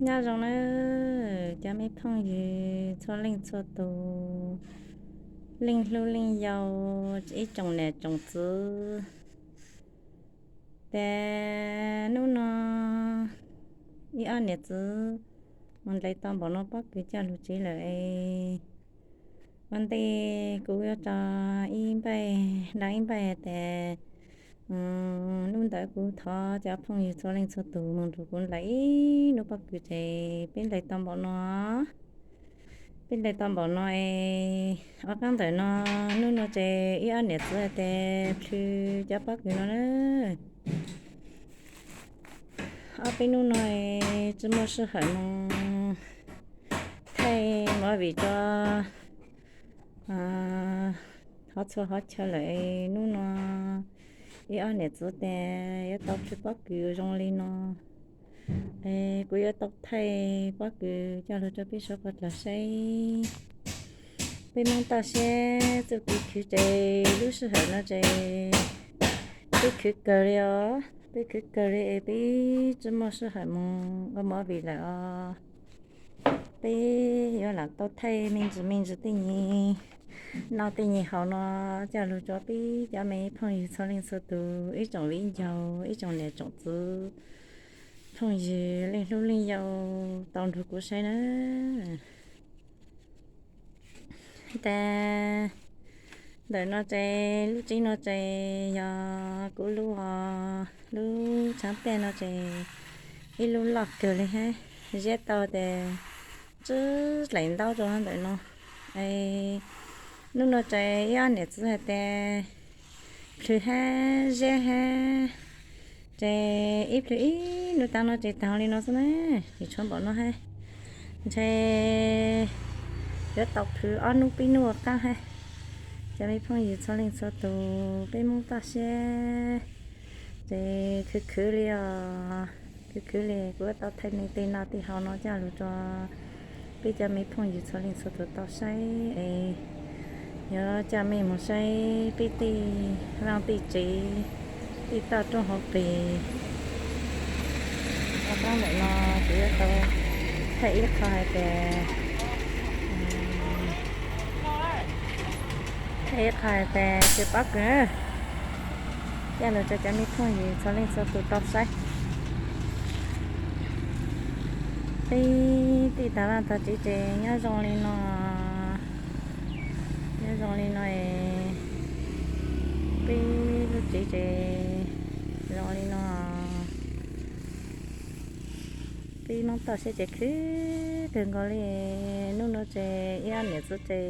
Nyob zoo nawb cov me phooj ywg txhua leej txhua tus, leej hlub leej yau, ib tsoom niam tsoom txiv. Ces hnub no ib ob niam txiv mus ntes tau npaum no pob kws coj lug tsev lawm es ua ntej kuv yuav tso ib npaij, nrau ib npaij tias hnub ntawd kuv thov cov phooj ywg txhua leej txhua tus mus nrug kuv ntes ib hnub pob kws ces peb ntes tau npaum no. Peb ntes tau npaum no es ob qab ntawm no, hnub no ces ib ob niam txiv hais tias plhws cov pob kws no na. Ob peb hnub no tsis muaj sij hawm mus thaij movie rau hov txhua hov chaw lawm. Hnub no ib ob niam txiv tias yuav tau plhws pob kws zoo li no es kuv yuav tau thaij pob kws coj lug rau peb suav puas dlawg saib. Peb Hmoob toj siab txuj kev khwv ces lub sij hawm no ces peb khwv kawg li os. Peb khwv kawg li es peb tsis muaj sij hawm mus ua movie lawm os. Peb yuav lam tau thaij me ntsis me ntsis tej nyuag noj tej nyuag haus no coj lug rau peb cov me phooj ywg txhua leej txhua tus, ib tsoom viv ncaus, ib tsoom niam tsoom txiv, phooj ywg leej hlub leej yau tau nrug kuv saib na. Ces ntawm no ces lub tsev no ces yog kuv lub, lub tshav tiaj no ces ib lub loj kawg li hab, ziab tau ces tsib dlaim ntaub rau ntawm no. Hnub no ces ib ob niam txiv hais tias plhws hab ziab hab ces ib plhws ib hnub tav no ces taag li no xwb na, ces tshuav npaum no hab. Ntshe yuav tau plhws ob hnub peb hnub ua qaab hab. Cov me phooj ywg txhua leej txhua tus, peb Hmoob toj siab ces khwv khwv li os, khwv khwv li kuv yuav tau thaij tej noj tej haus no coj lug rau peb cov me phooj ywg txhua leej txhua tus tau saib es yuav coj mej mus saib peb tej vaaj tej tsev, tej toj roob hauv pes. Rau qab ntawm no kuv yuav tau thaij ib qho hais tias, thaij ib qho hais tias tsw pob kws, coj lug rau cov me phooj ywg txhua leej txhua tus tau saib. Peb tej tag vaaj tag tsev ces nyob zoo li no, nyob zoo li no es peb lub tsev ces zoo li no. Peb Hmoob toj siab ces khwv kawg nkaus li. Hnub no ces ib ob niam txiv ces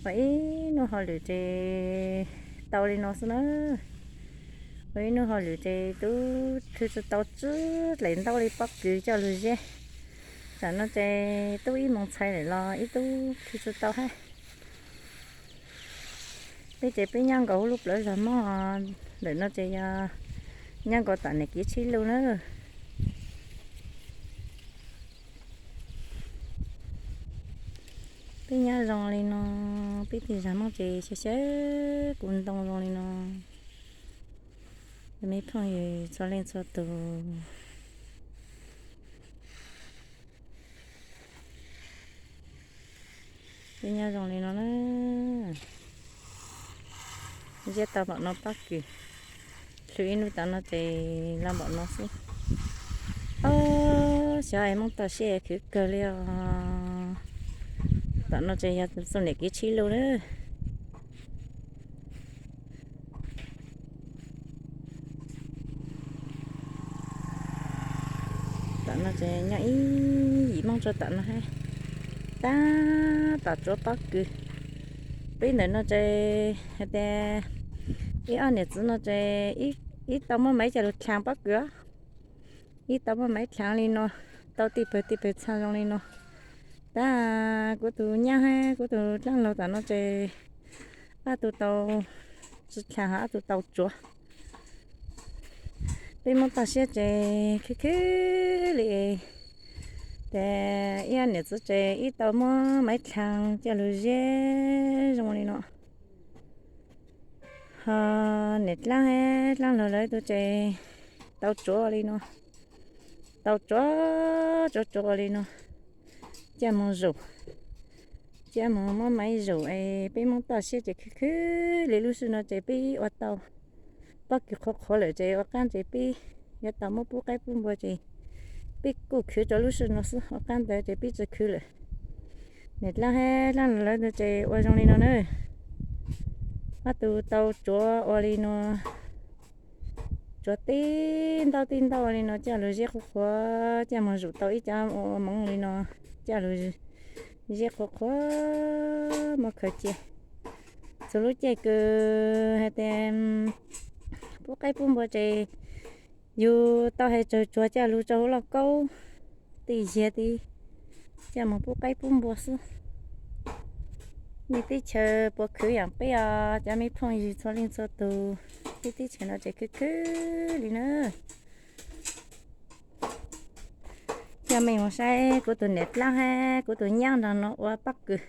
ua ib hnub hauj lwm ces tau li no xwb na. Ua ib hnub hauj lwm ces tub plhws tsis tau tsib dlaim ntaub li pob kws coj lug ziab. Tam no ces tub ib moos txhais lawm los ib tub plhws tsis tau hab. Peb ces peb nyob nkaus huv lub plawv zog mog, ntawm no ces yog nyob nkaus tom niam kev tsheb lug na. Peb nyob zoo li no, peb tej zag Hmoob ces xyaw xyaw kuv ntoo zoo li no. Me phooj ywg txhua leej txhua tus, peb nyob zoo li no na. Ziab tau npaum no pob kws, plhws ib hnub tom no ces los npaum no xwb. Ob, xyov es Hmoob toj siab khwv kawg li os. Tom no ces yog txug niam kev tsheb lug na. Tom no ces nyob ib yim Hmoob tso tom no hab, tab tom tsuav pob kws. Peb ntawm no ces hais tias ib ob niam txiv no ces ib tau muab maiv coj lug dlaag pob kws os. Ib tau muab maiv dlaag li no, tau tej pawg tej pawg txha zoo li no. Tab kuv tus nyab hab kuv tus dlaab laug tom no ces ob tug tau tsi dlaag, ob tug tau tsuav. Peb Hmoob toj siab ces khwv khwv li. Ces ib ob niam txiv ces ib tau muab maiv dlaag coj lug ziab zoo li no. Ho niam dlaab hab dlaab laug lawv tug ces tau tsuav li no, tau tsuav tsuav tsuav li no, coj mus zaum, coj mus muab maiv zaum es peb Hmoob toj siab ces khwv khwv li. Lub sij no ces peb ua tau pob kws qhuav qhuav lawm ces ua qab ces peb yuav tau muab pub qaib pub npua ces peb kuj khwv rau lub sij no xwb, ua qab ntawd ces peb tsis khwv lawm. Niam dlaab hab dlaab lawv ntawd ces ua zoo li no na. Ob tug tau tsuav ua li no, tsuav tib ntaub tib ntaub ua li no coj lug ziab qhuav qhuav, coj mus zaum tau ib cov ua moov li no, coj lug ziab qhuav qhuav muab khaws cia. Txug lub caij kws hais tias pub qaib pub npua ces yug tau hais tsawg tsuag coj lug rau hauv lauj kaub, tej yag tej coj mus pub qaib pub npua xwb. Nej teb chaws puas khwv yaam peb os cov me phooj ywg txhua leej txhua tug? Peb teb chaws no ces khwv khwv li na. Coj mej mus saib kuv tus niam dlaab hab kuv tus nyab nraag no ua pob kws.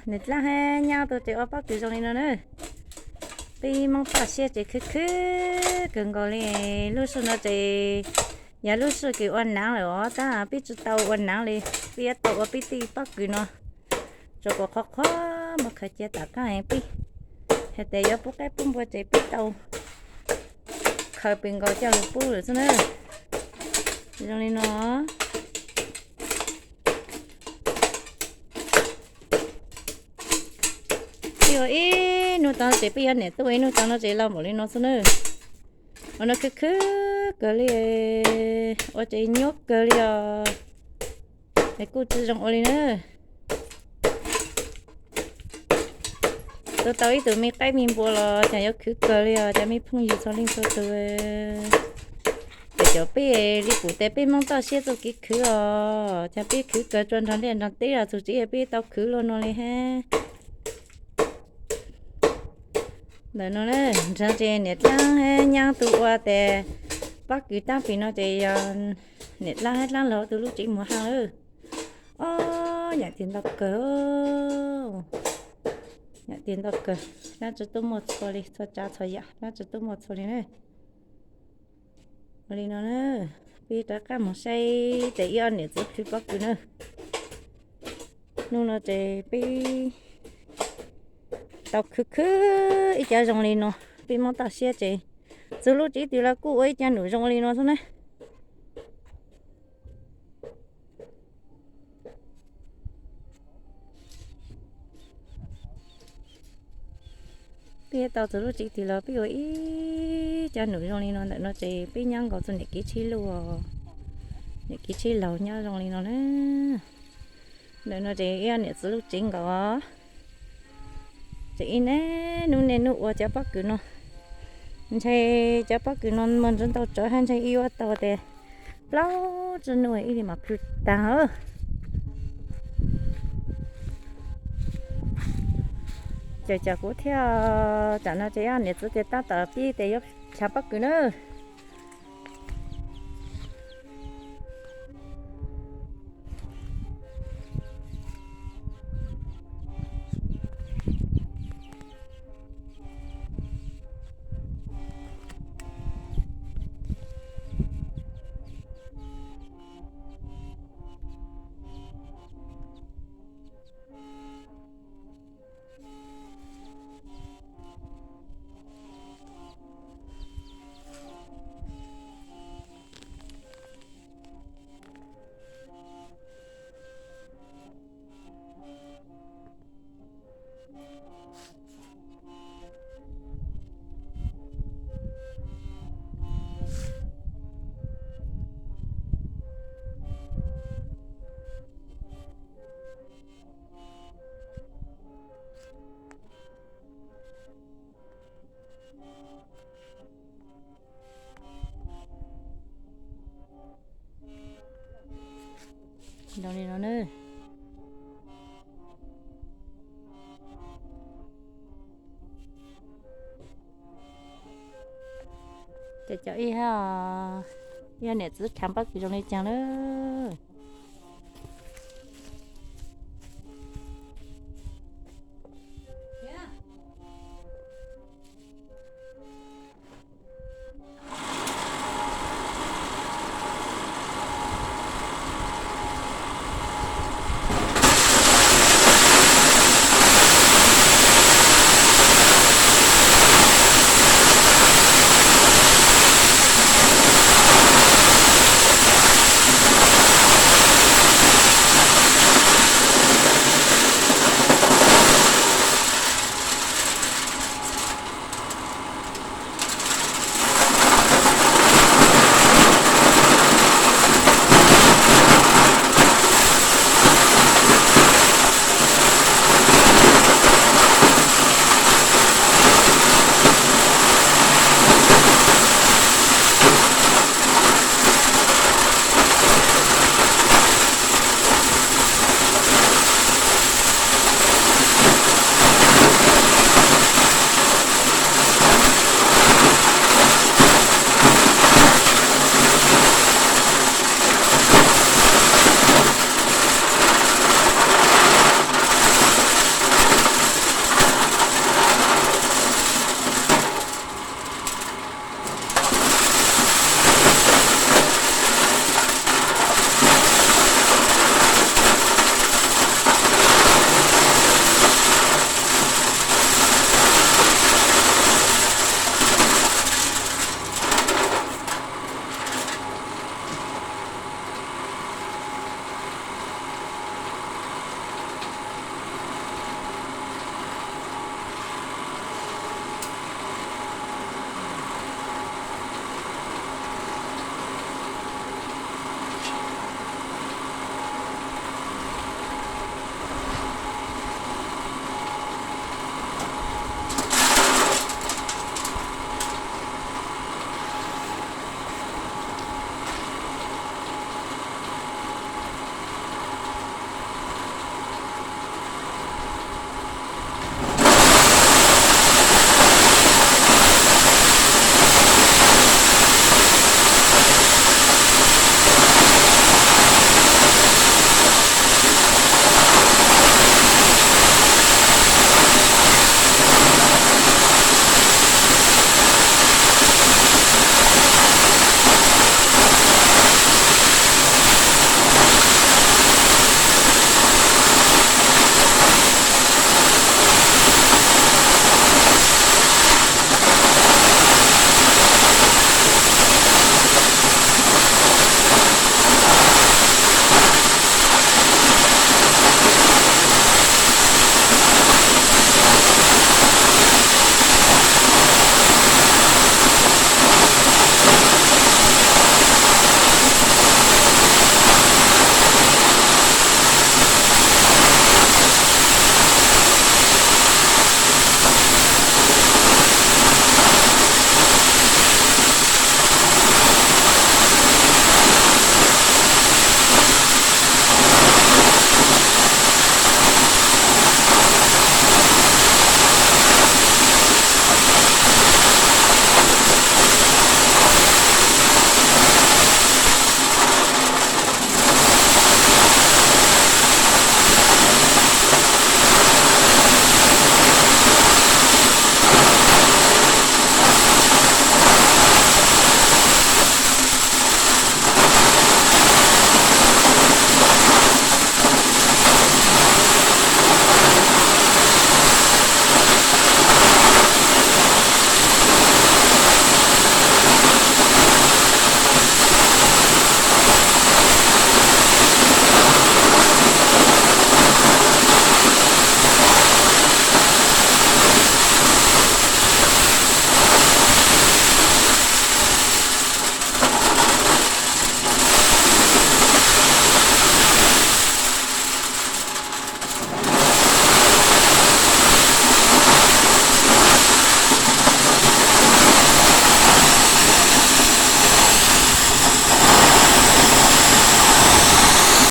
Niam dlaab hab nyab tug ces ua pob kws zoo li no na. Peb Moob toj siab ces khwv khwv kawg nkaus li. Lub sij no ces yog lub sij kws ua naav lawm os, tab peb tsis tau ua naav li. Peb yuav tau ua peb tej pob kws no tsuav kuas qhuav qhuav muab khaws cia tom qaab peb hais tias yuav pub qaib pub npua ces peb tau khaws pes nkaus coj lug pub lawm xwb na. Zoo li no. Peb ua ib nub tau ces peb yuav niam tub ua ib nub tau no ces los npaum li no xwb na. Ua no khwv khwv kawg li, ua ces nyuaj kawg li os. Es kuj tsis zoo ua li na. Tau tau ib tug me qaib me npua los cas yuav khwv kawg li os cov me phooj ywg txhua leej txhua tug. Ces cov peb li kuv tes peb Moob toj siab txuj kev khwv os, cas peb khwv kawg tsuas nrog liaj nrog teb los txug tsev peb tau khwv luaj no li hab. Ntawm no nrog ces niam dlaab hab nyab tug ua tes pob kws taab pem no ces yog niam dlaab hab dlaab laug tug lub tsev muag hab lawm. Ob, nyam tiag ntau kawg, nyam tiag ntau kawg, dlaab tsi tub muaj txhua li, txhua tsav txhua yam dlaab tsi tub muaj txhua li na. Ua li no na, peb rov qab mus saib tes ib ob niam txiv khwv pob kws na. Hnub no ces peb tau khwv khwv ib cov zoo li no, peb Moob toj siab ces txug lub tsev twg los kuj ua ib cov num zoo li no xwb na. Peb tau txug lub tsev twg los peb ua ib cov num zoo li no. Ntawm no ces peb nyob nkaus txug niam kev tsheb luj, niam kev tsheb laug nyob zoo li no na. Ntawm no ces ib niam txiv lub tsev nkaus. Ces ib niaj hnub niaj hnub ua cov pob kws no, ntshe cov pob kws no muaj ntau ntau tsawv hab ntshe ib ua tau tes plaub tsib nub ib li mam khwv taag. Ces cov kuv thiaj, tam no ces ib niam txiv tes tab tom pib tes yuav chav pob kws na. Zoo li no na. Ces cov ib hab, ib niam txiv chav pob kws zoo li cas lawm.